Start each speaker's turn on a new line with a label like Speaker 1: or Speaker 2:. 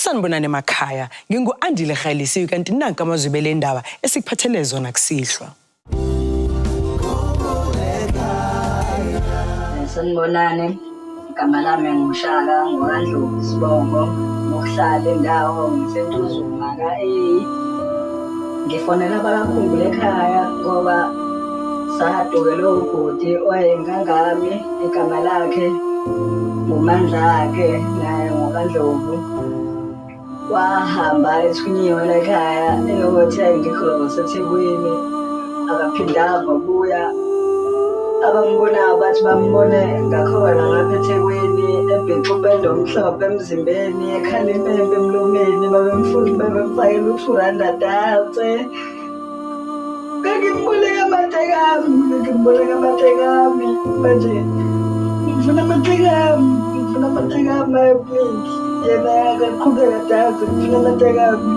Speaker 1: Sanibonani emakhaya, ngingu-Andile Khalisiwe kanti nanka amazwi belendaba esikuphathele zona kusihlwa.
Speaker 2: Sanibonani, igama lami nguShaka ngokaNdlovu isibongo, ngokuhlala indawo ngiseNtuzuma ka-A. Ngifonela abakakhumbule ekhaya ngoba sadukelwe ubhuti owayengangami, igama lakhe nguMandlakhe naye ngokaNdlovu. Wahamba ethunyiwe la ekhaya eyothenga igrosa eThekwini, akaphindanga wabuya. Abambonayo bathi bambone ngakhona ngapha eThekwini ebhixa upende omhlophe emzimbeni, ekhala impempe emlomeni, babemfuna bebemfakela u-2 rand adanse. Ngangimboleka amateki ami, ngangimboleka amateki ami. Manje ngifuna amateki ami, ngifuna amateki ami ayi please. Yena akaqhubeka adanse, ngifuna amateki ami.